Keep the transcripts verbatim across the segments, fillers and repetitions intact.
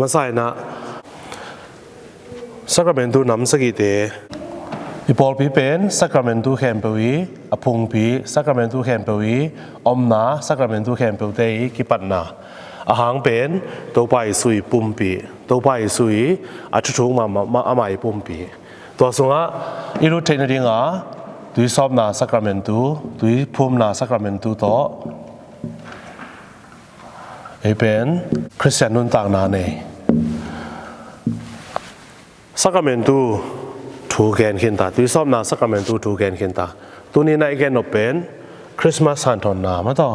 Masa in ah Sacramentu nam sagihte, i pawlpi pen Sacramentu khempeuh i, a phungpi Sacramentu khempeuh i, omna Sacramentu khempeuhte i kipatna, a hang pen Topa Jesu i pumpi, Topa Jesu i a thuthuk mahmah, amah i pumpi. Tua sungah i lut theih nadinga tuisawpna Sacramentu, tuiphumna Sacramentu tawh ei pen Khristian nuntakna nei. Sacramentu thu gen khinta, tuisawpna Sacramentu thu gen khinta. Tuni na i gen nop pen Christmas hanthawnna maw, tua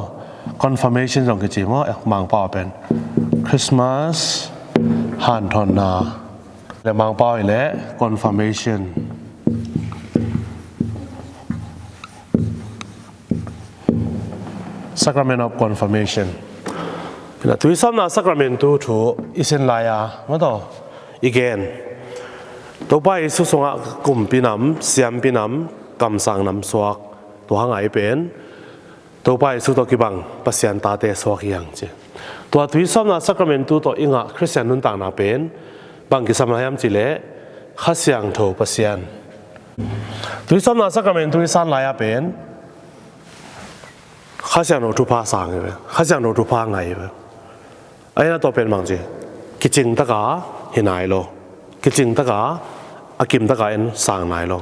Confirmation zong kici maw, eh, Mangpau pen Christmas hanthawnna, le Mangpau i le Confirmation. Sacrament of Confirmation. Tuisawpna Sacramentu thu i sin lai-a maw, tua i gen, Topa Jesu sungah kumpi nam, siampi nam, kamsang nam suak, tua hang a i pen Topa Jesu tawh kibang Pasian tate suak hi hang ci. Tua tuisawpna Sacramentu tawh i ngah Khristian nuntakna pen bang kisam lai hiam cih leh Kha Siangtho Pasian. Tuisawpna Sacramentu i san lai-a pen Kha Siangtho thupha sang hi ve, Kha Siangtho thupha ngah hi ve. Ahi na tua pen bang ci, kicing taka hi nai lo, kicing taka, a kim taka en sang nai lo.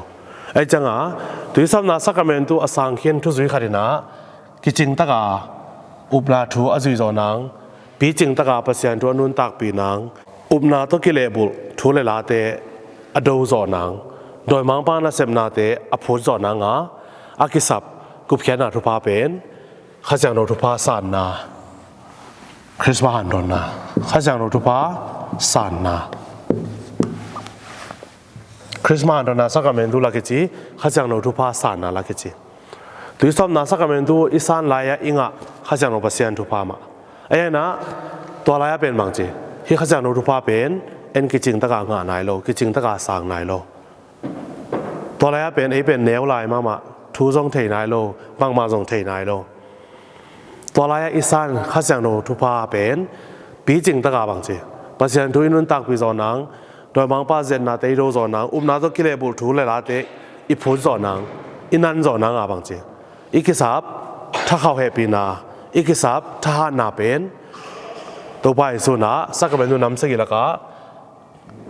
Ahi cianga tuisawpna Sacramentu a sang khin thuzui khat in ah kicing taka upna thu a zuih zawh nang, picing taka Pasian thu a nuntakpih nang, upna tawh kilehbulh thu le late a do zawh nang, dawimangpa nasepnate a phut zawh nanga a kisap gupkhiatna thupha pen Kha Siangtho thupha sanna, Christmas hanthawnna, Kha Siangtho thupha sanna. Christmas hanthawnna Sacramentu la kici, Kha Siangtho thupha sanna la kici. Tuisawpna Sacramentu i san lai-a i ngah Kha Siangtho Pasian thupha mah. Ahi na tua lai-a pen bang ci, hih Kha Siangtho thupha pen en kicing taka ngah nai lo, kicing taka sang nai lo. Tua lai-a pen ei pen neu lai mahmah, thu zong thei nai lo, bangmah zong thei nai lo. Tua lai-a i san Kha Siangtho thupha pen picing taka bang ci, Pasian thu i nuntakpih zawh nang, dawimangpa zetnate i do zawh nang, upna tawh kilehbulh thu le late i phut zawh nang, i nan zawh nanga bang ci, i kisap thakhauh hehpihna, i kisap thahatna pen Topa Jesu in ah Sacramentu nam sagih lakah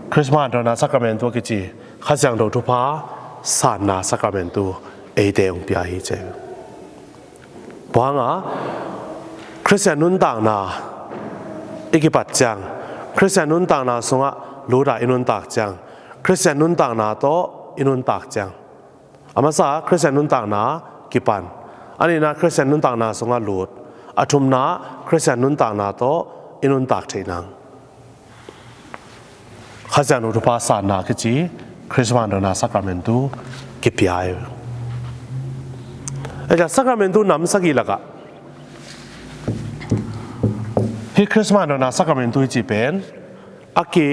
Christmas hanthawnna Sacramentu a kici Kha Siangtho thupha sanna Sacramentu eite hong pia hi ci. Tua hanga Khristian nuntakna i kipat ciang, Khristian nuntakna sungah lut a i nuntak ciang, Khristian nuntakna tawh i nuntak ciang, a masa Khristian nuntakna kipan, a nihna Khristian nuntakna sungah lut, a thumna Khristian nuntakna tawh i nuntak theih nang. Kha Siangtho thupha sanna kici Christmas hanthawnna Sacramentu kipia hi. Ahi ciang Sacramentu nam sagih lakah hih Christmas hanthawnna Sacramentu i cih pen a ki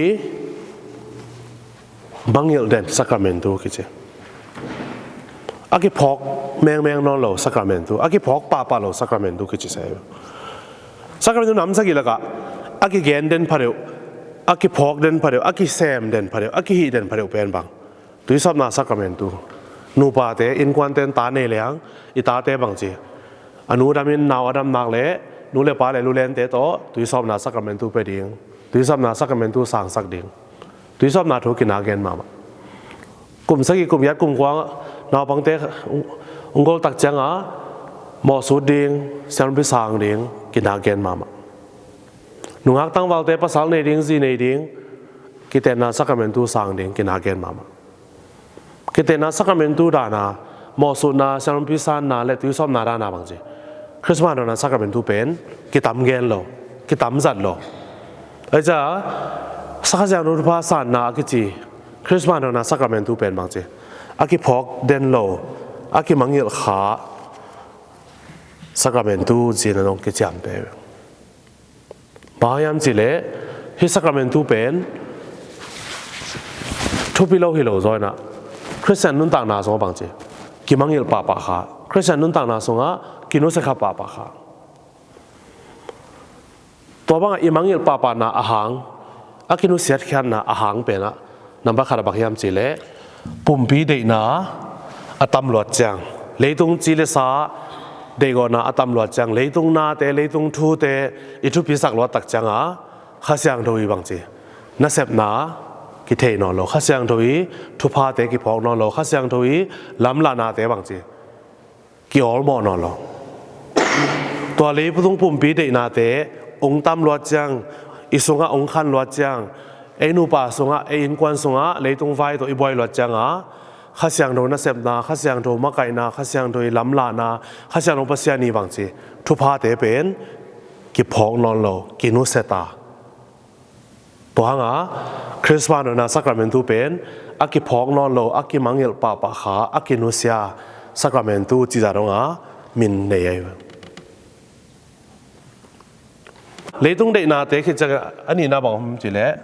mangngilh den Sacramentu kici. A kiphawk mengmeng nawn lo Sacramentu, a kiphawk pahpah lo Sacramentu kici sa hi. Sacramentu nam sagih lakah a kigen den phadeuh, a kiphawk den phadeuh, a kisem den phadeuh, a kihih den phadeuh pen bang? Tuisawpna Sacramentu. Nupate innkuante in ta nei leng i tate bang ci, a nu damin nau a dam nak leh nu le pa le lulente tawh tuisawpna Sacramentu pia ding, tuisawpna Sacramentu sangsak ding. Tuisawpna thu kinak gen mahmah. Kum sagih, kum giat, kum kua naupangte hong goltak cianga mawhsut ding, siampi sang ding kinak gen mahmah. Nungak tangvalte pasal nei ding, zi nei ding, kitenna Sacramentu sang ding kinak gen mahmah. Kitenna Sacramentu dana, mawhsutna, siampi sanna le tuisawpna dana bang ci, Christmas hanthawnna Sacramentu pen kitam gen lo, kitam zat lo. Ahi ciang Kha Siangtho thupha sanna a kici Christmas hanthawnna Sacramentu pen bang ci, a kiphawk den lo, a kimangngilh kha Sacramentu ci-in a dong kiciamteh. Bang hang hiam cih leh hih Sacramentu pen thupi lo hi lo zaw in ah Khristian nuntakna sungah bang ci, kimangngilh pahpah kha, Khristian nuntakna sungah kinusia kha pahpah kha. Tua bangah i mangngilh pahpahna a hang a kinusiat khiatna a hang penah nambat khat a bang hiam cihleh pumpi deihna a tam luat ciang, leitung ci le sa deihgawhna a tam luat ciang, leitung nate, leitung thute i thupisak luat tak cianga Kha Siangtho i bangci nasepna kithei nawn lo, Kha Siangtho i thuphate kiphawk nawn lo, Kha Siangtho i lamlahnate bangci kiawlmawh nawn lo. Tua leitung pumpi deihnate ong tam luat ciang, i sungah ong khan luat ciang, ei nupa sungah, ei innkuan sungah leitung vai tawh i buai luat cianga Kha Siangtho nasepna, Kha Siangtho makaihna, Kha Siangtho i lamlahna, Kha Siangtho Pasian i bangci thuphate pen kiphawk nawn lo, kinusia ta. Tua hanga Christmas dona Sacramentu pen a kiphawk nawn lo, a kimangngilh pahpah kha, a kinusia Sacramentu cihzah donga min nei ahi. Leitung deihnate khit ciang a nihna bang om cileh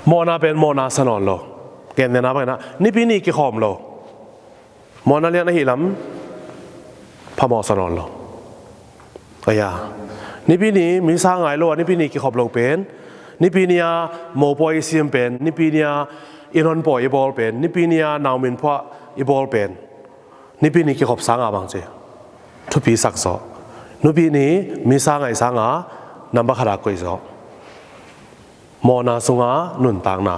mawhna pen mawhna sa nawn lo. Gentehna bangin ah Nipi ni kikhawm lo. Mawhna lian ahi lam phamawh sa nawn lo. Aya, Nipi ni misa ngai lo a Nipi ni kikhop lo pen, Nipi ni a mopawi i sim pen, Nipi ni a innhon pawi i bawl pen, Nipi ni a naumin phuah i bawl pen, Nipi ni kikhop sanga bangci thupi sak zaw. Nipi ni misa ngai sanga nambat khat a koih zaw. Mawhna sunga nuntakna.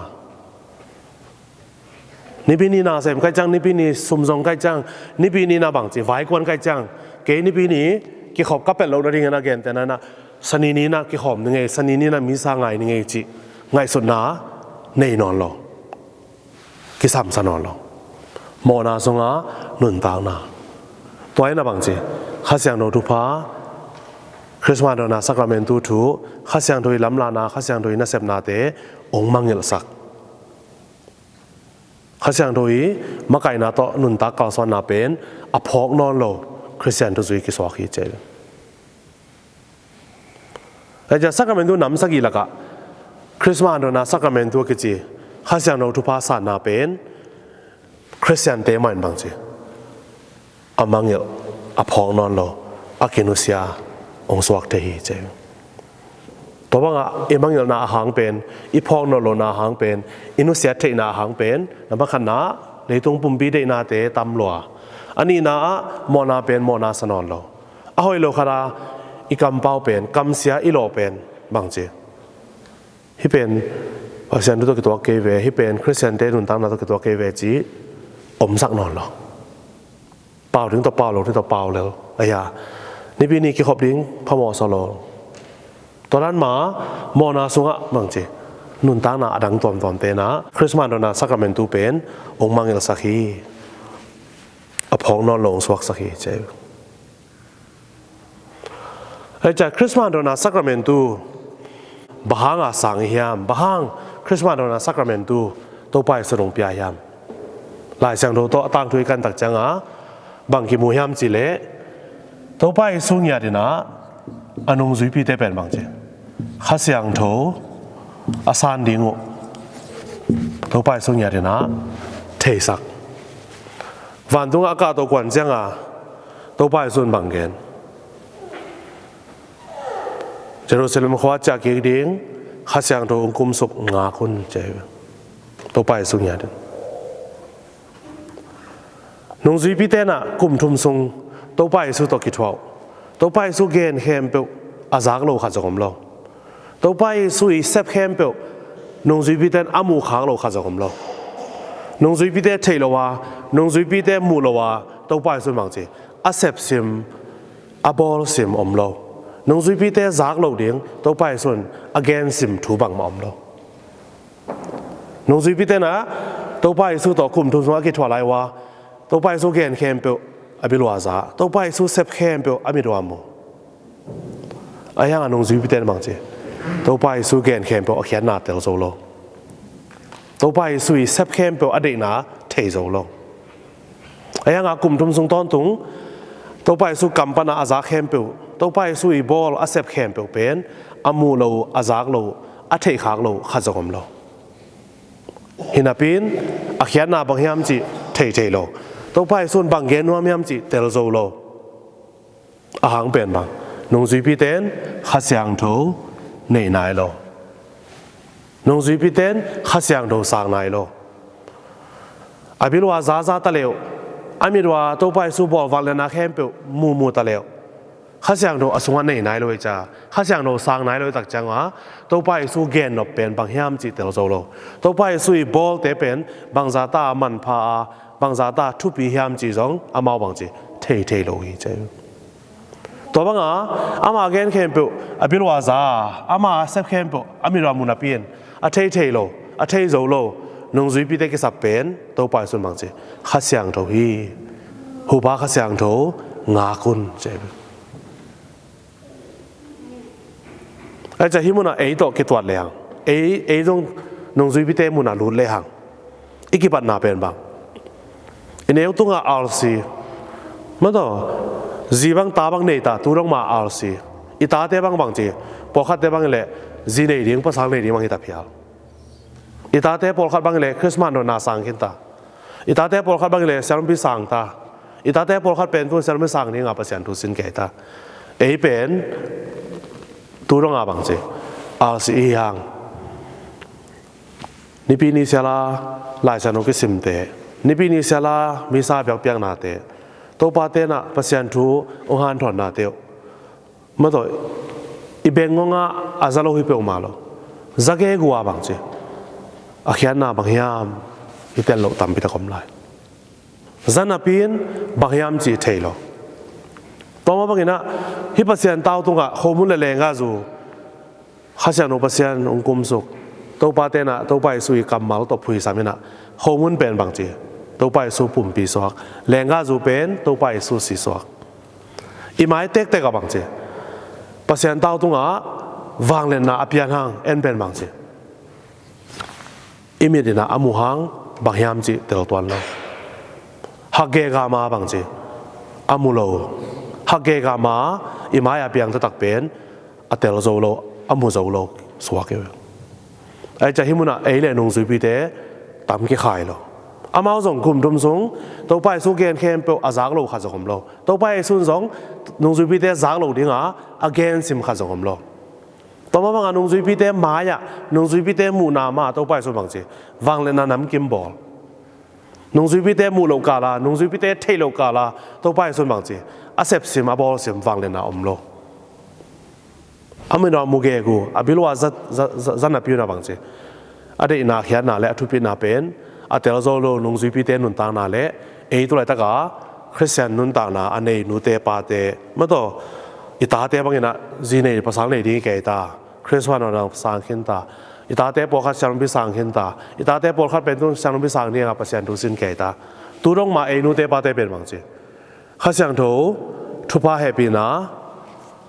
Nipi ni na sem kai ciang, Nipi ni sumzong kai ciang, Nipi ni na bangci vaikuan kai ciang, kei Nipi ni kikhop ka pelh loh nadingin a gentehna na Sani ni na kikhawm ni ngei, Sani ni na misa ngai ni ngei cih ngaihsutna nei nawn lo. Kisamsa nawn lo. Mawhna sunga nuntakna. Tua in a bangci Kha Siangtho thupha, Christmas dona Sacramentu thu, Kha Siangtho i lamlahna, Kha Siangtho i nasepnate ong mangngilhsak. Kha Siangtho i makaihna tawh nuntak kalsuanna pen a phawk nawn lo Khristian thuzui kisuak hi ci. Ahi ciah Sacramentu nam sagih lakah Christmas dona Sacramentu a kici Kha Siangtho thupha sanna pen Khristiante mah in bangci a mangngilh, a phawk nawn lo, a kinusia hong suak thei hi ci. Tua bangah i mangngilhna a hang pen, i phawk nawn lohna a hang pen, i nusiat theihna a hang pen, na makhatna leitung pumpi deihnate tam lua. A nihna ah mawhna pen mawhna sa nawn lo. A hoih lo khata i kampau pen, kamsia i lawh pen bangci. Hih pen Pasian thu tawh kituak kei ve, hih pen Khristiante nuntakna tawh kituak kei ve ci omsak nawn lo. Pau ding tawh pau lo, ding tawh pau lel. Aya, Nipi ni kikhop ding phamawh sa lo. Tua dan ma mawhna sungah bangci nuntakna a dang tuamtuam tena Christmas dona Sacramentu pen hong mangngilhsak hi. A phawk nawn lo hong suaksak hi ci. Ahi ciah Christmas dona Sacramentu bang hanga sang i hiam? Bang hang Christmas dona Sacramentu Topa Jesu hong pia hiam? Lai Siangtho tawh a tangthu i kantak cianga bang kimu hiam cihleh Topa Jesu ngiat inah a nungzuipite pen bangci Kha Siangtho a san ding uh Topa Jesu ngiat inah theisak. Vantungah a kahto kuan cianga Topa Jesu in bang gen? Jerusalem khua ciah kik ding, Kha Siangtho hong kumsuk ngak un ci. Topa Jesu ngiat in nungzuipite inah kum thum sung Topa Jesu tawh kithuah uh, Topa Jesu gen khempeuh a zak lo khat zong om lo. Topa Jesu i sep khempeuh nungzuipite in a muhkhak lo khat zong om lo. Nungzuipite theih lo a, nungzuipite muh lo a Topa Jesu in bangci a sepsim, a bawlsim om lo. Nungzuipite zak loh ding Topa Jesu in a gensim thu bangmah om lo. Nungzuipite inah Topa Jesu tawh kum thum sungah a kithuah lai uh a Topa Jesu gen khempeuh a biluaza, Topa Jesu sep khempeuh a mit uah mu. Ahi hanga nungzuipite in bangci Topa Jesu gen khempeuh a khiatna tel zo lo. Topa Jesu i sep khempeuh a deihna thei zo lo. Ahi hanga kum thum sung tawntung Topa Jesu kam pana a zak khempeuh, Topa Jesu i bawl a sep khempeuh pen a muh lo, a zak lo, a theihkhak lo khat zong om lo. Hi napi in a khiatna bang hiam cih thei thei lo. Topa Jesu in bang gen nuam hiam cih tel zo lo. A hang pen bang nungzuipite in Kha Siangtho nei nai lo. Nungzuipite in Kha Siangtho sang nai lo. A bil uh a za za ta le uh, a mit uh a Topa Jesu bawl vangliatna khempeuh mu mu ta le uh, Kha Siangtho a sungah nei nai lo hi cia, Kha Siangtho sang nai lo hi tak ciangah Topa Jesu gennop pen bang hiam cih tel zo lo. Topa Jesu i bawlte pen bangzah ta a manpha a, bangzah ta a thupi hiam cih zong amau bangci thei thei lo hi cia. Tua banga ama gen khempeuh a bil uh a za a, ama sep khempeuh a mit uh a mu napi in a thei thei lo, a thei zo lo nungzuipite kisap pen Topa Jesu in bangci Kha Siangtho hi. Hupa Kha Siangtho ngak un ci. Ahi cia hih munah ei tawh kituat lehang, ei, ei zong nungzuipite munah lut lehang i kipatna pen bang? I neu tungah R C, mataw, zi bang ta bang nei ta, tu dong mah R C. I tate bang bangci, pawlkhatte bang i leh zi nei ding, pasal nei ding bang hi ta phial. I tate pawlkhat bang i leh Christmas nonna sang khin ta. I tate pawlkhat bang i leh sialpi sang ta. I tate pawlkhat pen tu sialpi sang dinga Pasian thu sin kei ta. Ei pen tu donga bangci R C i hi hang. Nipi ni siala Lai Siangtho kisimte, nipi ni siala misa biakpiaknate, Topa tenah Pasian thu hong hanthawnnate uh, mataw, i bengngongah a za lo hi peuhmah lo. Za gegu a bangci a khiatna bang hiam i tel loh tampi tak om lai. Za napi in bang hiam cih thei lo. Tua mah banginah hih Pasian tau tungah khomun le lenggahzu Kha Siangtho Pasian hong kumsuk, Topa tenah Topa Jesu i kammal tawh phuisam inah khomun pen bangci Topa Jesu pumpi suak, lenggahzu pen Topa Jesu si suak. I mai tektek a bangci Pasian tau tungah vangliatna a pian hang en pen bangci i mit inah a mu hang bang hiam cih tel tuan lo. Hak gega ma bangci a mu lo. Hak gega ma i mai a piang taktak pen a tel zo lo, a mu zo lo suak hi. Ahi cia hih munah ei le nungzuipite tam kikhai lo. Amau zong kum thum sung Topa Jesu gen khempeuh a zak lo khat zong om lo. Topa Jesu in zong nungzuipite zak lo dinga a gen sim khat zong om lo. Tua mah banga nungzuipite mai-ah, nungzuipite muhna mah Topa Jesu bangci vangliatna namkim bawl. Nungzuipite muh loh kala, nungzuipite theih loh kala Topa Jesu bangci a sepsim, a bawlsim vangliatna om lo. A mit uh a mu gegu, a bil uh a za, za, za, za napi un a bangci a deihna khiatna le a thupitna pen a tel zo lo nungzuipite nuntakna le ei tu laitaka Khristian nuntakna a nei nute pate, mataw, i tate banginah zi nei pasal nei ding hi kei ta. Khristian nonna sang khin ta. I tate pawlkhat sialpi sang khin ta. I tate pawlkhat pen tu sialpi sang dinga Pasian thu sin kei ta. Tu dong mah ei nute pate pen bangci Kha Siangtho thupha hehpihna,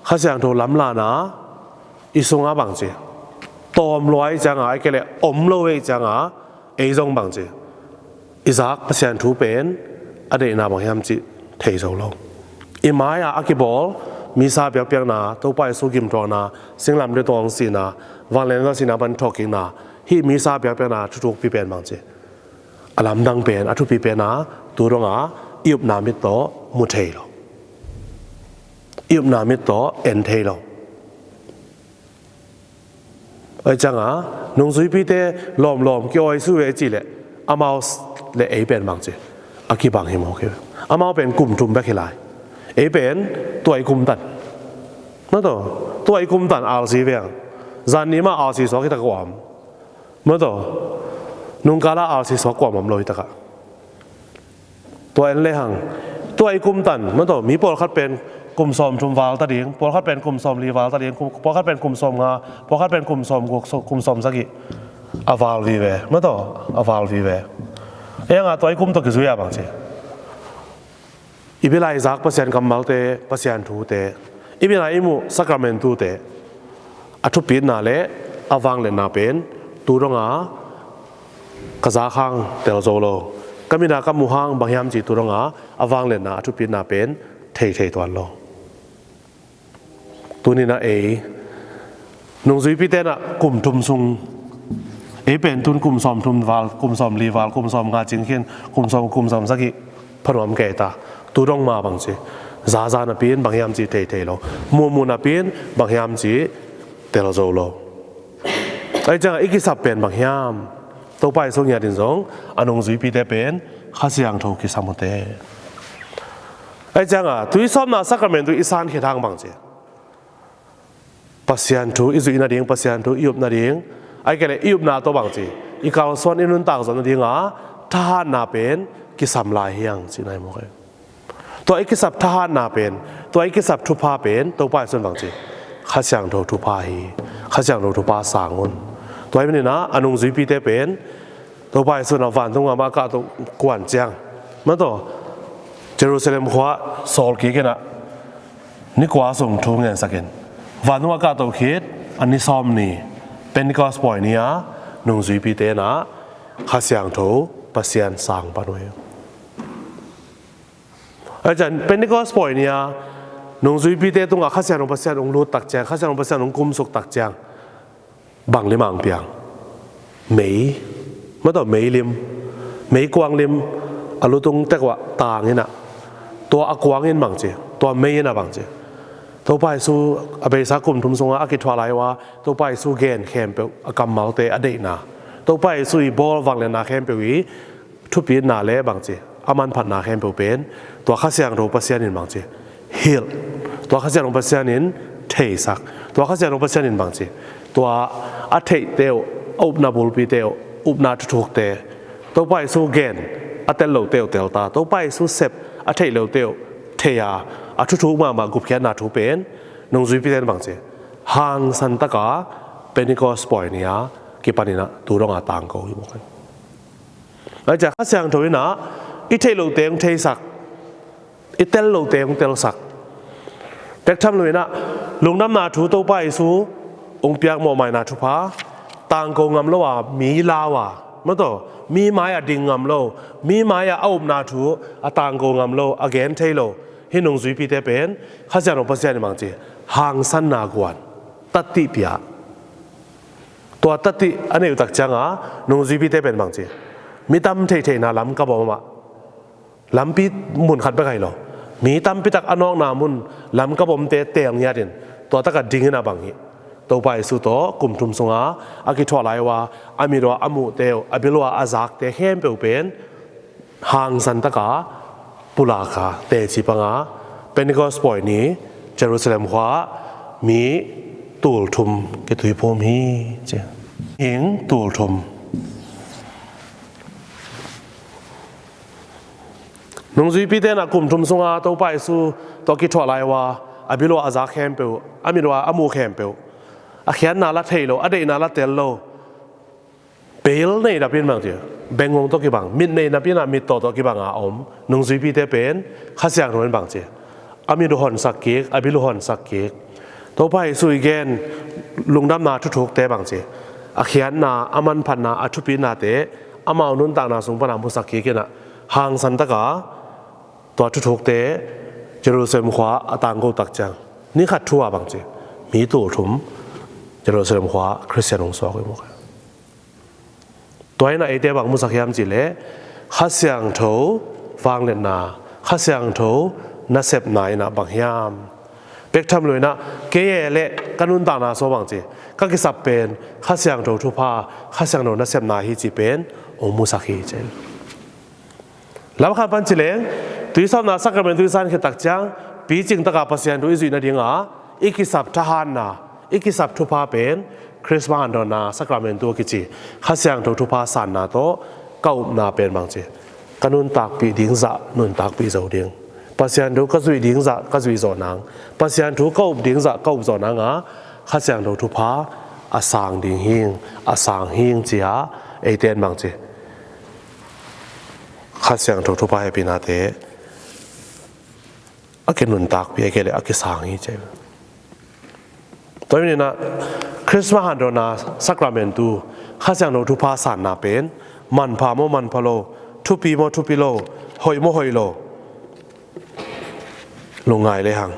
Kha Siangtho lamlahna i sungah bangci tawm lua i cianga, a kei leh om lo i cianga ei zong bangci i zak Pasian thu pen a deihna bang hiam cih thei zo lo. I mai-ah a kibawl misa biakpiakna, Topa Jesu gimthuakna, singlamteh tawh hong sihna, vangliatna sihna pan thawhkikna, hih misa biakpiakna thuthukpi pen bangci a lamdang pen, a thupi pena tu donga i upna mit tawh mu thei lo. I upna mit tawh en thei lo. Ahi cianga nungzuipite lawmlawm ki-awi su ve i cih leh amau le ei pen bangci a kibang hi mawk hi. Amau pen kum thum bek hi lai. Ei pen tua i kumtan, mataw, tua i kumtan R C ve ang. Zan ni mah R C suak hi tak a om. Mataw, nungkala R C suak kuamah om lo hi takah. Tua en lehang tua i kumtan, mataw, mi pawlkhat pen kum sawmthum val ta ding, pawlkhat pen kum sawmli val ta ding, kum, pawlkhat pen kum sawmnga, pawlkhat pen kum sawmguk, kum sawmsagih a val vive, mataw, a val vive. Ei anga tua i kum tawh kizui a bangci i bil-a i zak Pasian kammalte, Pasian thute, i bil-a i muh sakramentute a thupitna le a vangliatna pen tu donga ka zak hang tel zo lo. Ka mit-a ka muh hang bang hiam cih tu donga a vangliatna, a thupitna pen thei thei tuan lo. Tuninah ei nungzuipite inah kum thum sung, ei pen tun kum sawmthum val, kum sawmli val, kum sawmnga cing khin, kum sawm, kum sawmsagih phanuam kei ta. Tu dong mah bangci zaza napi in bang hiam cih thei thei lo. Muhmuh napi in bang hiam cih tel zo lo. Ahih ciangah i kisap pen bang hiam? Topa Jesu ngiat in zong a nungzuipite pen Kha Siangtho kisam uh teh. Ahih ciangah tuisawpna sakramentu i sankhia hang bang ci? Pasian thu i zuih nading, Pasian thu i up nading, ahih kei leh i upna tawh bang ci, i kalsuan i nuntak zawh nadinga thahatna pen kisam lai hi hang cihna hi mawk hi. Tua i kisap thahatna pen, tua i kisap thupha pen Topa Jesu in bang ci, Kha Siangtho thupha hi. Kha Siangtho thupha sang un. Tua hi maninah a nungzuipite pen Topa Jesu in a vantung a mah kahto kuan ciang, mah tawh Jerusalem khua sawl kik inah ni kua sung thu ngensak in, vantung a kahto khit a ni sawm ni, Pentecost pawi ni-a nungzuipite inah Kha Siangtho Pasian sang pan uh hi. Ahih ciang Pentecost pawi ni-a nungzuipite tungah Kha Siangtho Pasian hong lut tak ciang, Kha Siangtho Pasian hong kumsuk tak ciang, bang lim a hong piang? Mei, mah tawh mei lim, meikuang lim a lutung tek uah tang inah, tua a kuang in bang ci, tua mei inah bang ci, Topa Jesu a beisa kum thum sungah a kithuah lai uh a Topa Jesu gen khempeuh, a kammalte, a deihna, Topa Jesu i bawl vangliatna khempeuh i thupitna le bang ci, a manphatna khempeuh pen tua Kha Siangtho Pasian in bang ci, hilh. Tua Kha Siangtho Pasian in theisak. Tua Kha Siangtho Pasian in bang ci, tua a theihte uh, a upna bulpite uh, upna thuthukte, Topa Jesu gen a tel lote uh telta, Topa Jesu sep a theih lote uh thei-a, a thuthuk mahmah gupkhiatna thu pen nungzuipite in bang ci, hangsan taka Pentecost pawi ni-a kipan inah tu donga tangko hi mawk hi. Ahih ciang Kha Siangtho inah i theih lote hong theisak, i tel lote hong telsak. Pek tham lo inah lungdamna thu Topa Jesu hong piak mawhmaina thupha tangko ngam lo a, mi lau a, mah tawh mi mai-ah ding ngam lo, mi mai-ah a upna thu a tangko ngam lo, a gen thei lo hih nungzuipite pen Kha Siangtho Pasian in bang ci, hangsanna guan, tatih pia. Tua tatih a neih uh tak cianga nungzuipite pen bang ci, mi tam theihtheihna lam ka bawm ah, lampi mun khat bek ahi lo, mi tampi tak a nawkna mun lam ka bawmte teel ngiat in, tua takah ding inah bang hi, Topa Jesu tawh kum thum sunga a kithuah lai uh a, a mit uh a a muhte uh, a bil uh a a zakte khempeuh pen hangsan taka pulaka teci panga Pentecost pawi ni Jerusalem khua-ah mi tul thum kituiphum hi ci. Hing tul thum. Nungzuipite inah kum thum sunga Topa Jesu tawh kithuah lai uh a, a bil uh a a zak khempeuh, a mit uh a a muh khempeuh, a khiatna la thei lo, a deihna la tel lo, bel nei napi in bang ci, bengngong tawh kibang, mit nei napi inah mit tawh tawh kibanga a om nungzuipite pen Kha Siangtho in bang ci, a mit uh honsak kik, a bil uh honsak kik. Topa Jesu i gen lungdamna thuthukte bang ci, a khiatna, a manphatna, a thupitnate amau nuntakna sung pana musak kik inah hangsan taka tua thuthukte Jerusalem khua a tangko tak ciang, ni khat thu-a bang ci, mi tul thum Jerusalem khua Khristian hong suak uh hi mawk hi. Tua inah eite bang musak hiam cih leh Kha Siangtho vangliatna, Kha Siangtho nasepna inah bang hiam? Pek tham lo inah kei e leh ka nuntakna sung bang ci, ka kisap pen Kha Siangtho thupha, Kha Siangtho nasepna hi cih pen hong musak hi ci. Lamkhat pan ci leng, tuisawpna sakramentu i sankhia tak ciang picing taka Pasian thu i zuih nadinga i kisap thahatna, i kisap thupha pen Christmas handawnna sakramentu a kici Kha Siangtho thupha sanna tawh ka upna pen bang ci, ka nuntakpih ding zah nuntakpih zo ding, Pasian thu ka zuih ding zah ka zuih zawh nang, Pasian thu ka up ding zah ka up zawh nanga Kha Siangtho thupha a sang ding hing, a sang hing ci-a eite in bang ci, Kha Siangtho thupha hehpihnate a kinuntakpih, a kei leh a kisang hi ci. Tua hi maninah Christmas handawnna sakramentu, Kha Siangtho thupha sanna pen manpha maw manpha lo, thupi maw thupi lo, hoih maw hoih lo, lungngai lehang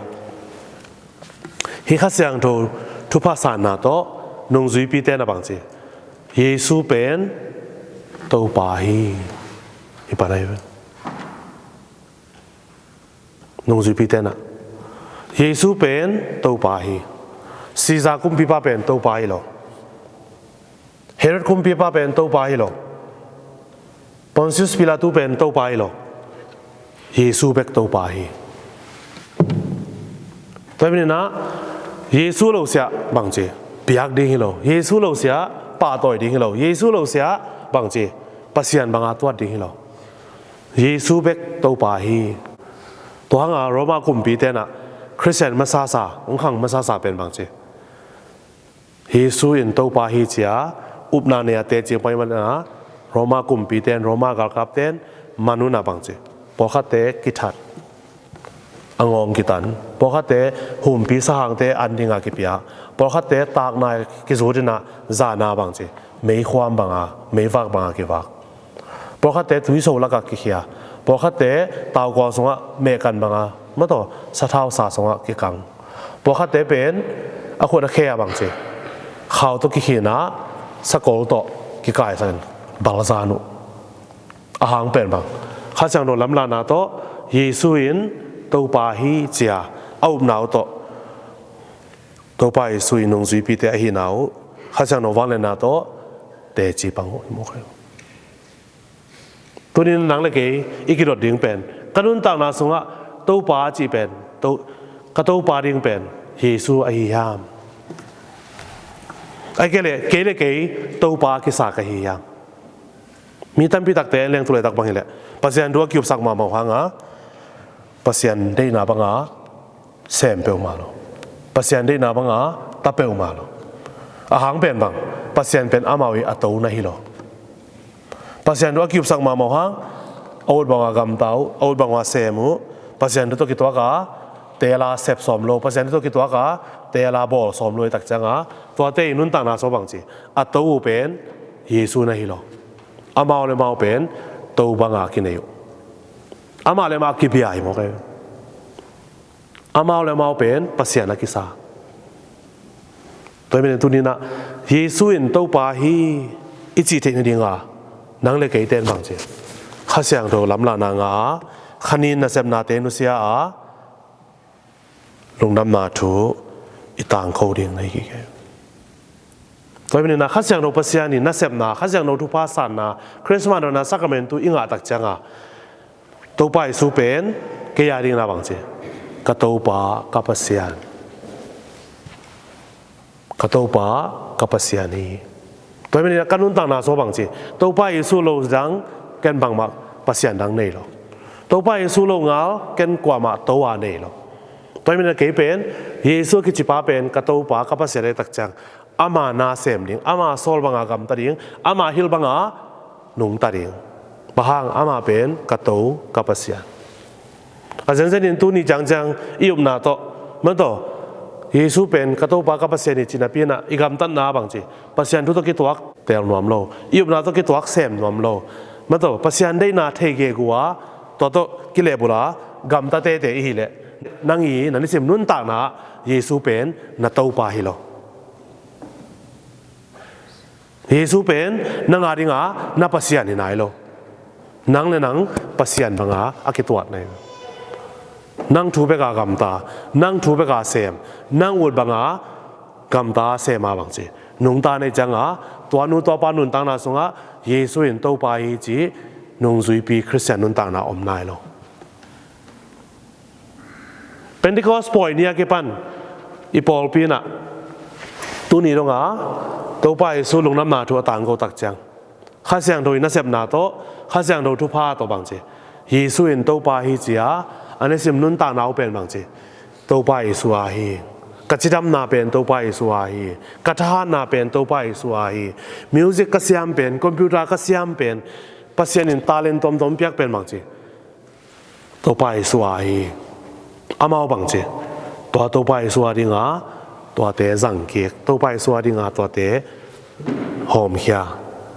hih Kha Siangtho thupha sanna tawh nungzuipite na bang ci, Jesu pen Topa hi. Hih pan ahi ve. Nungzuipite na, Jesu pen Topa hi. Caesar kumpipa pen Topa hi lo. Herod kumpipa pen Topa hi lo. Pontius Pilatu pen Topa hi lo. Jesu bek Topa hi. Tua hi manin ah Jesu lo siah bangci piak ding hi lo. Jesu lo siah pahtawi ding hi lo. Jesu lo siah bangci Pasian banga tuat ding hi lo. Jesu bek Topa hi. Tua hanga Roma kumpite in ah Khristian masasa, hong khang masasa pen bangci Jesu in Topa hi ci-a upna nei a teci pah manin ah Roma kumpite in, Roma galkapte in man un ah bangci pawlkhatte kithat, a ngawng kitan, pawlkhatte humpi sahangte an dinga kipia, pawlkhatte takna kizut in ah zana bangci meikhuam banga, meivak banga kivak. Pawlkhatte tuiso laka kikhia, pawlkhatte taukuang sungah mehkan banga, mataw, sathau sa sungah kikang. Pawlkhatte pen a khut a khe a bangci khau tawh kikhin a, sakol tawh kikaisakin balzan uh. A hang pen bang, Kha Siangtho lamlahna tawh Jesu in Topa hi ci-a a upna uh tawh Topa Jesu i nungzuipite ahihna uh Kha Siangtho vangliatna tawh teci pang uh hi mawk hi. Tunin nang le kei i kidot ding pen, ka nuntakna sungah Topa cih pen, to, ka Topa ding pen Jesu ahi hiam? Ahih kei leh kei le kei Topa kisa ka hi hiam? Mi tampi takte en leng tu laitak bang hileh Pasian thu a kiupsak mahmah uh hanga Pasian deihna banga sem peuhmah lo. Pasian deihna banga ta peuhmah lo. A hang pen bang, Pasian pen amau i a to na hi lo. Pasian thu a kiupsak mahmah uh hang a ut banga gamta uh, a ut banga sem uh. Pasian thu tawh kituaka tela sep sawm lo, Pasian thu tawh kituaka tela bawl sawm lo i tak cianga tuate i nuntakna sung bangci a to uh pen Jesu na hi lo. Amau le mau pen to banga kinei uh. Amah le amah kibia hi mawk e. Amau le amau pen Pasian a kisa. Tua hi manin tuninah Jesu in Topa hi i cih theih nadinga nang le keite in bangci Kha Siangtho lamlahna nga a, khanin nasepnate nusia a, lungdamna thu i tangko ding na hi kik e. Tua hi maninah Kha Siangtho Pasian i nasepna, Kha Siangtho thupha sanna, Christmas dona sacrament tu i ngah tak cianga Topa Jesu pen kei a dingna bangci ka Topa ka Pasian, ka Topa ka Pasian hi. Tua hi maninah ka nuntakna sung bangci Topa Jesu lo dang ken bangmah Pasian dang nei lo. Topa Jesu lo ngal ken kuamah to a nei lo. Tua hi maninah kei pen Jesu kicipa pen ka Topa ka Pasian a tak ciang ama na sem ding, ama sawl banga gamta ding, ama hilh banga nungta ding. Bang hang? Ama pen ka to ka Pasian. A zenzenin tuni ciangciang i upna tawh, mataw, Jesu pen ka Topa ka Pasian hi cih napinah i gamtatna bangci Pasian thu tawh kituak tel nuam lo, i upna tawh kituak sem nuam lo. Mataw, Pasian deihna thei gegu a, tua tawh kilehbulh a gamta tete i hileh nang i na nisim nuntakna Jesu pen na Topa hi lo. Jesu pen nang a dinga na Pasian hi nai lo. Nang le nang Pasian banga a kituat na hi. Nang thu beka gamta, nang thu beka sem, nang ut banga gamta sem a bangci nungta nei cianga tua nu tua pa nuntakna sungah Jesu in Topa hi ci nungzuipi Khristian nuntakna om nai lo. Pentecost pawi ni a kipan i pawlpi inah tuni donga Topa Jesu lungdamna thu a tangko tak ciang Kha Siangtho i nasepna tawh, Kha Siangtho thupha tawh bangci Jesu in Topa hi ci-a a nisim nuntakna uh pen bangci Topa Jesu a hi. Ka cidamna pen Topa Jesu a hi. Ka thahatna pen Topa Jesu a hi. Music ka siam pen, computer ka siam pen, Pasian in talent tuamtuam piak pen bangci Topa Jesu a hi. Amau bangci tua Topa Jesu a dinga tuate zangkik, Topa Jesu a dinga tuate hawmkhia.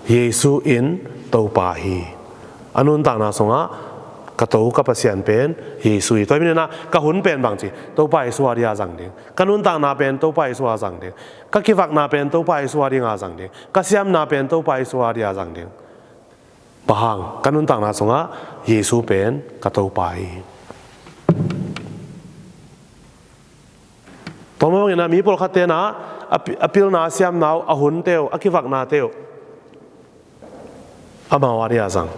Jesu in Topa hi. A nuntakna sungah ka to ka Pasian pen Jesu hi. Tua hi maninah ka hun pen bangci Topa Jesu a dia zang ding, ka nuntakna pen Topa Jesu a zang ding, ka kivakna pen Topa Jesu a dinga zang ding, ka siamna pen Topa Jesu a dia zang ding. Bang hang? Ka nuntakna sungah Jesu pen ka Topa hi. Tua mah bangin ah mi pawlkhatte in ah a pi-, a pilna, a siamna uh, a hunte uh, a kivaknate uh Amau a dia zang,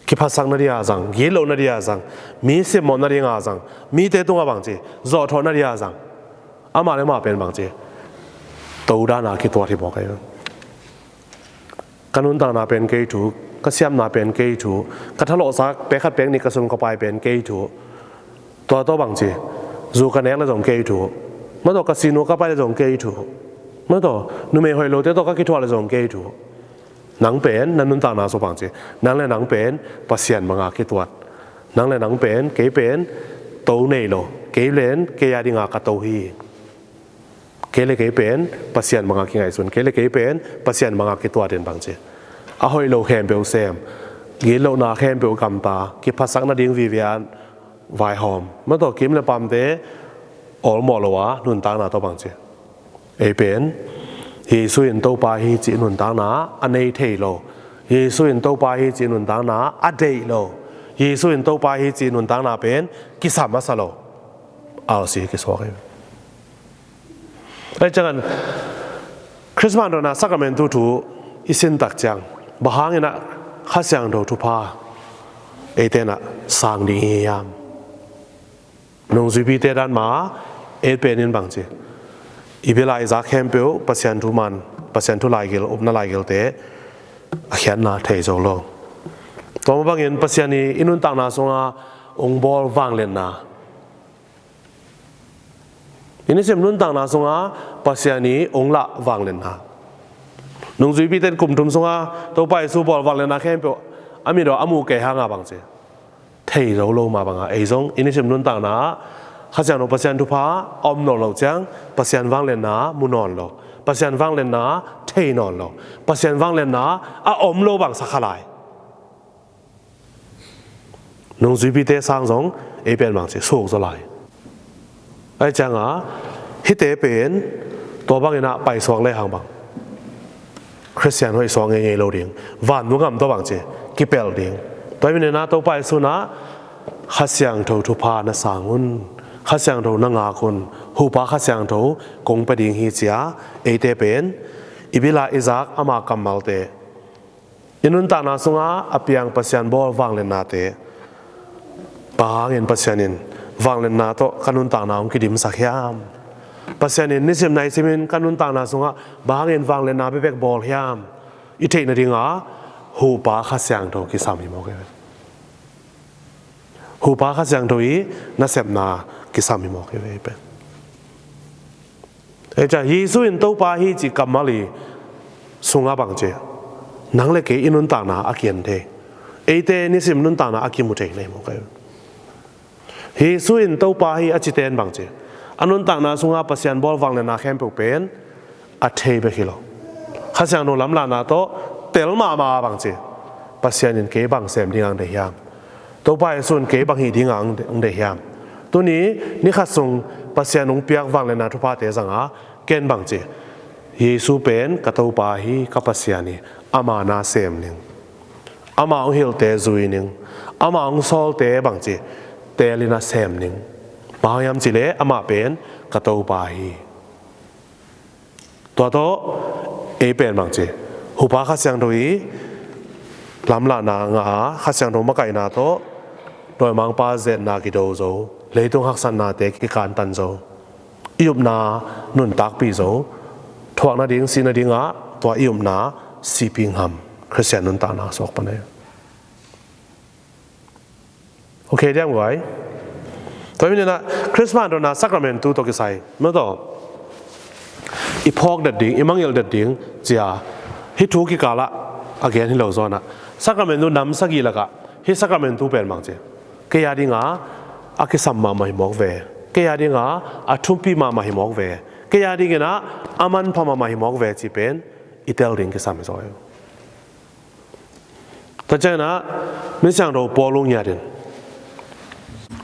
kiphatsak na dia zang, gitloh na dia zang, mi simmawh na dinga zang, mite tungah bangci zawhthawh na dia zang, amah le mah pen bangci todana kituat hi mawk ei. Ka nuntakna pen kei thu, ka siamna pen kei thu, ka thalawhsa pek khat pek nih ka sum ka pai pen kei thu. Tua tawh bangci, zu ka nek le zong kei thu. Mataw, ka sinu ka pai le zong kei thu. Mataw, numei hoih lote tawh ka kithuah le zong kei thu. Nang pen na nuntakna sung bangci, nang le nang pen Pasian banga kituat. Nang le nang pen, kei pen to nei lo, kei pen kei a dinga ka to hi. Kei le kei pen Pasian banga kingaihsun, kei le kei pen Pasian banga kituatin bangci, a hoih lo khempeuh sem, gitlohna khempeuh gamta, kiphatsak nading vive a vaihawm. Mataw, kim le pamte awlmawh lo a nuntakna tawh bangci, ei pen Jesu in Topa hi cih nuntakna a nei thei lo, Jesu in Topa hi cih nuntakna a deih lo, Jesu in Topa hi cih nuntakna pen kisam a sa lo, alsi kisuak ei. Ei ciangin Christmas dona sacramentu thu i sin tak ciang, bang hangin ah Kha Siangtho thupha eite in ah sang ding i hi hiam? Nungzuipite dan ma ei pen in bangci, i bia lai i zak khempeuh Pasian thu man, Pasian thu laigil, upna laigilte a khiatna thei zo lo. Tua mah bangin Pasian i i nuntakna sunga ong bawl vangliatna, i nisim nuntakna sunga Pasian i ong lah vangliatna, nungzuipite in kum thum sunga Topa Jesu bawl vangliatna khempeuh a mit aw a muh kei hanga bangci thei zo lo mah banga, ei zong i nisim nuntakna ah Kha Siangtho Pasian thupha a om nawn lo ciang Pasian vangliatna mu nawn lo, Pasian vangliatna thei nawn lo, Pasian vangliatna a om lo bang sa kha lai. Nungzuipite sang zong ei pen bangci suk zaw lai. Ei cianga hihte pen tua bangin ah paisuak lehang bang Khristian hoih suak ngeingei lo ding, vantung gam tawh bangci kipelh ding. Tua hi manin ah Topa Jesu in ah Kha Siangtho thupha na sang un, Kha Siangtho na ngak un, Hupa Kha Siangtho kong pia ding hi ci-a eite pen i bia lai i zak ama kammalte, i nuntakna sunga a piang Pasian bawl vangliatnate, bang hangin Pasian in vangliatna tawh ka nuntakna hong kidimsak hiam? Pasian in nisim nai simin ka nuntakna sungah bang hangin vangliatna bekbek bawl hiam? I theih nadinga Hupa Kha Siangtho kisam hi mawk ei. Hupa Kha Siangtho i nasepna kisam hi mawk ei pen. Ei ca, Jesu in Topa hi cih kammal i sungah bangci, nang le kei i nuntakna a kian thei, eite nisim nuntakna a kimu thei na hi mawk ei. Jesu in Topa hi a cite in bangci, a nuntakna sungah Pasian bawl vangliatna khempeuh pen a thei bek hi lo. Kha Siangtho lamlahna tawh tel mahmah bangci, Pasian in kei bang sem dingah ang deih hiam? Topa Jesu in kei bang hih dingah ang deih hiam? Tuni nikhat sung Pasian hong piak vangliatna thuphate zanga ken bangci, Jesu pen ka Topa hi, ka Pasian hi, ama na sem ning, ama hong hilhte zui ning, ama hong sawlte bangci teelin a sem ning. Bang hang hiam cihleh amah pen ka Topa hi. Tua tawh ei pen bangci, Hupa Kha Siangtho i lamlahna ngah a, Kha Siangtho makaihna tawh dawimangpa zetna kido zo, leitung haksatnate kikantan zo, i upna nuntakpih zo, thuak nading, sih nadingah tua i upna sihpih ngam Khristian nuntakna suak pan ei. Ok diam guai? Tua hi manin ah Christmas dona sacramentu tawh kisai, mataw, i phawk det ding, i mangngilh det ding cia hih thu kikalah a gen hi lo zaw in ah, sacramentu nam sagih lakah hih sacramentu pen bangci, kei a dinga a kisam mahmah hi mawk ve, kei a dinga a thupi mahmah hi mawk ve, kei a dingin ah a manpha mahmah hi mawk ve cih pen i tel ding kisam hi zaw ei. Tua ciangin ah Misiangtho Paul uh ngiatin,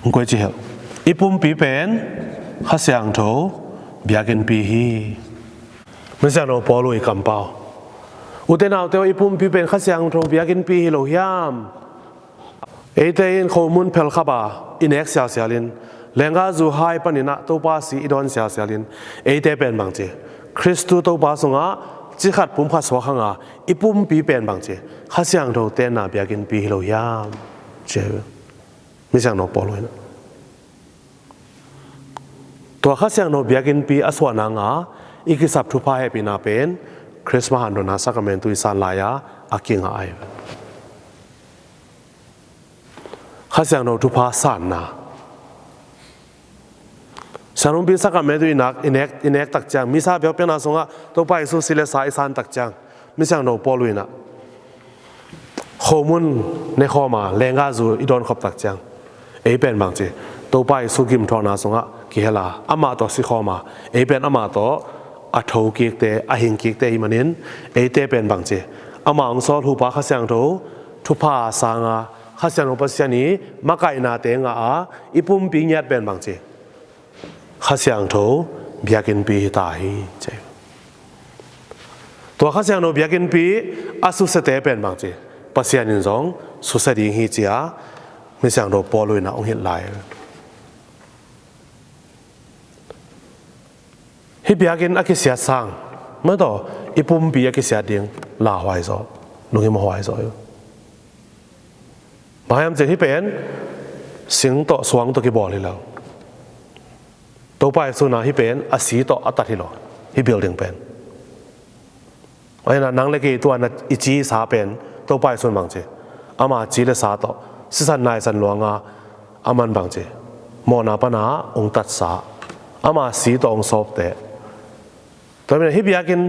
hong koi ci hel, i pumpi pen Kha Siangtho biakinnpi hi. Misiangtho Paul uh i kampau, ute naute aw, i pumpi pen Kha Siangtho biakinnpi hi lo hiam? Eite in khomun phelkhap a i nek sialsialin, lenggazu hai panin ah Topa si i dawn sialsialin, eite pen bangci, Khristu Topa sungah cikhat pumkhat suak hanga i pumpi pen bangci Kha Siangtho tenna biakinnpi hi lo hiam? Ci hi. Misiangtho Paul in ah tua Kha Siangtho biakinnpi a suahna nga i kisap thupha hehpihna pen Christmas handawnna sacrament tu i san lai-a a kingah ahi. Kha Siangtho thupha sanna. Siangtho pumpi sacrament tu i nak, i nek, i nek tak ciang Missa biakpiakna sungah Topa Jesu si le sa i san tak ciang Misiangtho Paul in ah khomun nekhawma leenggahzu i dawnkhop tak ciang ei pen bangci Topa Jesu gimthuakna sungah kihel a amah tawh sikhawma ei pen amah tawh a thokikte, a hingkikte hi manin eite pen bangci amah hong sawl hupa Kha Siangtho thupha sanga Kha Siangtho Pasian i makaihnate ngah a i pumpi ngiat pen bangci Kha Siangtho biakinnpi hi ta hi, ci. Tua Kha Siangtho biakinnpi a susiate pen bangci Pasian in zong susia ding hi, ci-a Misiangtho Paul in ah hong hilh lai. Hih biakinn a kisiat sang mah tawh i pumpi a kisiat ding lauhuai zaw, lunghimawh huai zaw hi. Bang hiam cih hih pen sing tawh suang tawh kibawl hi lo. Topa Jesu in ah hih pen a si tawh a tat hi lo, hih building pen. Ahi na nang le kei tua na i ci i sa pen Topa Jesu in bangci ama ci le sa tawh sisan naisan luanga aman bangci mawhna pana hong tatsa, ama si tawh hong sawpte. Tua manin hih biakinn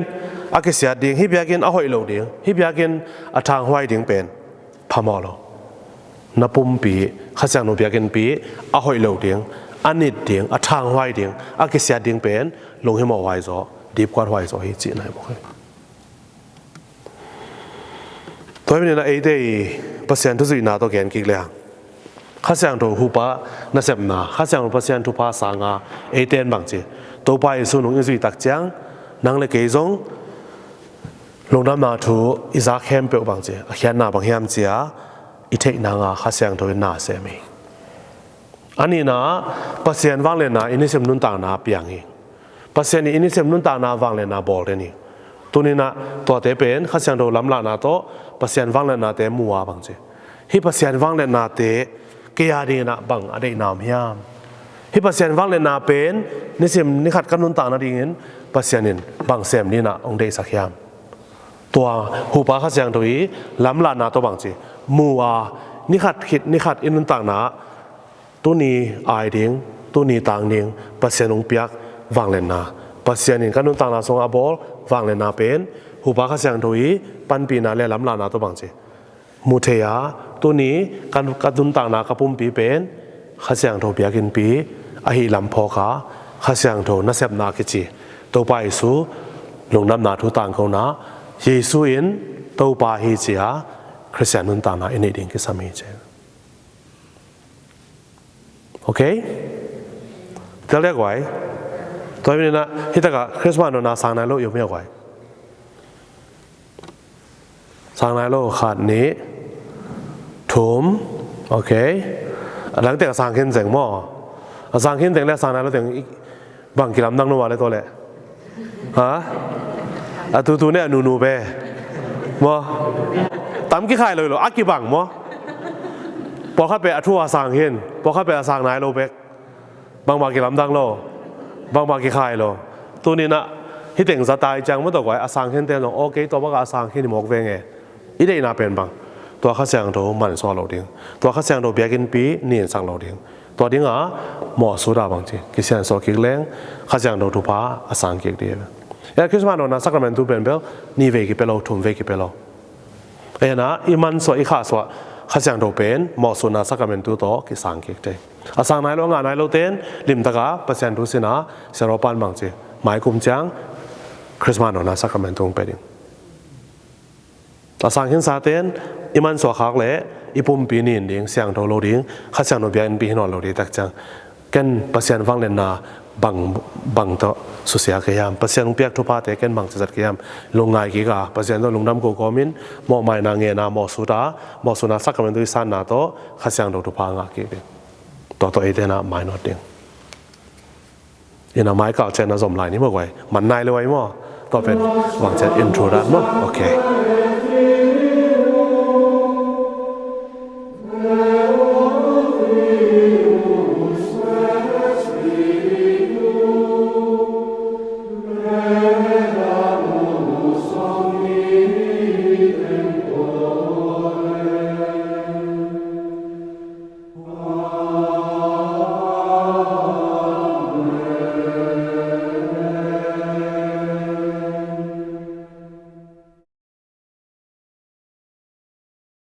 a kisiat ding, hih biakinn a hoih lo ding, hih biakinn a thanghuai ding pen phamawh lo. Na pumpi Kha Siangtho biakinnpi a hoih lo ding, a nit ding, a thanghuai ding, a kisiat ding pen lunghimawh huai zaw, dipkuat huai zaw hi cihna hi bawk hi. Tua hi manin ah eite i Pasian thuzuihna tawh gen kik le hang Kha Siangtho hupa nasepna, Kha Siangtho Pasian thupha sanga eite in bangci Topa Jesu nung i zuih tak ciang nang le kei zong lungdamna thu i zak khempeuh bangci a khiatna bang hiam ci-a i theihna nga Kha Siangtho in na sem hi. A nihna Pasian vangliatna i nisim nuntakna piang hi. Pasian in i nisim nuntakna vangliatna bawl den hi. Tuni-in ah tuate pen Kha Siangtho lamlahna tawh Pasian vangliatnate mu a bangci hih Pasian vangliatnate kei a dingin ah bang a deihna om hiam? Hih Pasian vangliatna pen nisim nikhat ka nuntak nadingin Pasian in bang sem dingin ah hong deihsak hiam? Tua hupa Kha Siangtho i lamlahna tawh bangci mu a nikhat khit nikhat i nuntakna tuni ai ding, tuni tang ding Pasian hong piak vangliatna, Pasian in ka nuntakna sungah a bawl vangliatna pen hupa Kha Siangtho i panpihna le lamlahna tawh bangci mu thei a, tuni ka, ka nuntakna, ka pumpi pen Kha Siangtho biakinnpi ahi lam phawk a, Kha Siangtho nasepna kici Topa Jesu lungdamna thu tangkona, Jesu in Topa hi ci-a Khristian nuntakna i neih ding kisam hi ci. Ok? Tel dek guai. Tua hi manin ah hih takah Christmas nona sang nai lo i om hi a guai. Sang nai lo khat, nih, thum. Ok. A dang teng a sang khin zeng maw? A sang khin zeng le a sang nai lo teng bang kilamdang lo mah le tua le. Ha? A tutu ne a nunu be. Maw? Tam kikhai lo hi lo, a kibang maw? Pawlkhat pen a thu a sang khin, pawlkhat pen a sang nai lo bek. Bangmah kilamdang lo, bangmah kikhai lo. Tuni-in ah hih teng za tai ciang maw tawh guai, a sang khinte zong ok, tua bangah a sang khin hi mawk veng e. I deihna pen bang? Tua Kha Siangtho mansuah lo ding, tua Kha Siangtho biakinnpi ninsak lo ding, tua dingah mawhsut a bangci kisiansuah kik leng Kha Siangtho thupha a sang kik ding. Tua Christmas nona sacrament tu pen bel nih vei kipia lo, thum vei kipia lo. Ena i mansuah, i khahsuah Kha Siangtho pen mawhsutna sacrament tu tawh kisang kik thei. A sang nai lo, a ngah nai lo ten limtaka Pasian thu sin a, siarawpan bangci mai kum ciang Christmas nona sacrament tu hong pia ding. A sang khinsa ten i mansuah khak le i pumpi nin ding, siangtho lo ding, Kha Siangtho biakinnpi hi nawn lo ding tak ciang, ken Pasian vangliatna bang, bang tawh susia ka hiam? Pasian hong piak thuphate ken bang cizat ka hiam? Lungngai kik a, Pasian tawh lungdam ko kawmin mawhmaina ngen a, mawhsut a, mawhsutna sacrament tu i sanna tawh Kha Siangtho thupha ngah kik ding. Tua tawh eite na mainawt ding. Ina mai kal cian na zom lai ni maw guai. Man nai lo ai maw? Tua pen bang ciat intro dan maw? Okay.